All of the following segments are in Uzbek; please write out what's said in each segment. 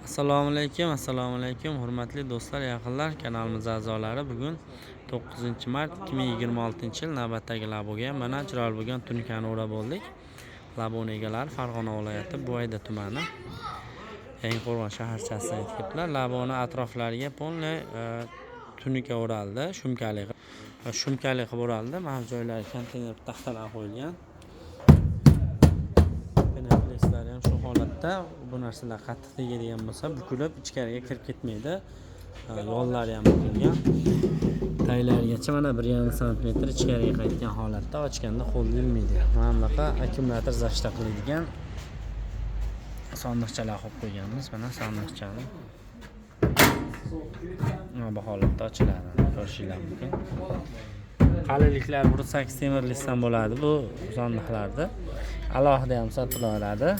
Assalomu alaykum, assalomu alaykum, hurmatli do'stlar, yaqinlar, kanalimiz a'zolari. Bugun 9-mart 2026-yil navbatdagi laboga mana chiroyli bo'lgan tunikani o'rab oldik. Laboni egalari Farg'ona viloyati Buvayda tumani Yangiqo'rg'on shaharchasidan aytibdilar. Laboni atroflariga полный tunika o'raldi, shumkali shumkali qilib o'raldi. Mana bu joylari konteyner taxtalar qo'yilgan. Penoplekslari ham shu holatda. Bu narsalar qattiq tegadigan bo'lsa, bukilib ichkariga kirib ketmaydi. Yollari ham bukilgan. Taglarigacha mana 1,5 santimetr ichkariga qaytgan holatda, ochganda qo'l ilmaydi. Mana bunaqa akkumulyator защита qiladigan sandiqchalar qo'yib qo'yganmiz. Mana sandiqchani mana bu holatda ochiladi. Ko'rishinglar mumkin. Qalinliklar 108 temir listdan bo'ladi bu sandiqlarda. Alohida ham sotilaveradi.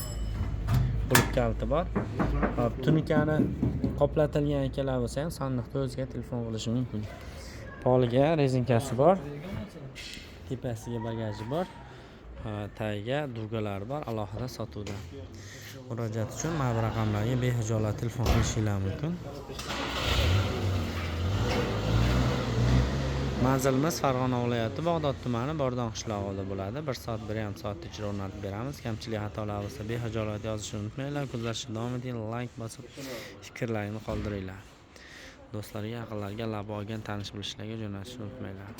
Qulf kaliti bor. Hop, tunikani qoplatilgan akalar bo'lsa ham sandiqni o'ziga telefon qilishi mumkin. Poliga rezinkasi bor. Tepasiga bagaji bor. Tagiga dugalari bor, alohida sotuvda. Murojaat uchun mana bu raqamlarga behijolat telefon qilishinglar mumkin. Manzilimiz Farg'ona viloyati Bag'dod tumani Bordon qishlog'ida bo'ladi. 1 soat, 1,5 soat ichida o'rnatib beramiz. Kamchilik xatolar bo'lsa behijolat yozishni unutmanglar. Kuzatishda davom eting, like bosib fikrlaringni qoldiringlar. Do'stlarga, yaqinlarga, lab olgan tanish bilishlarga jo'natishni unutmanglar.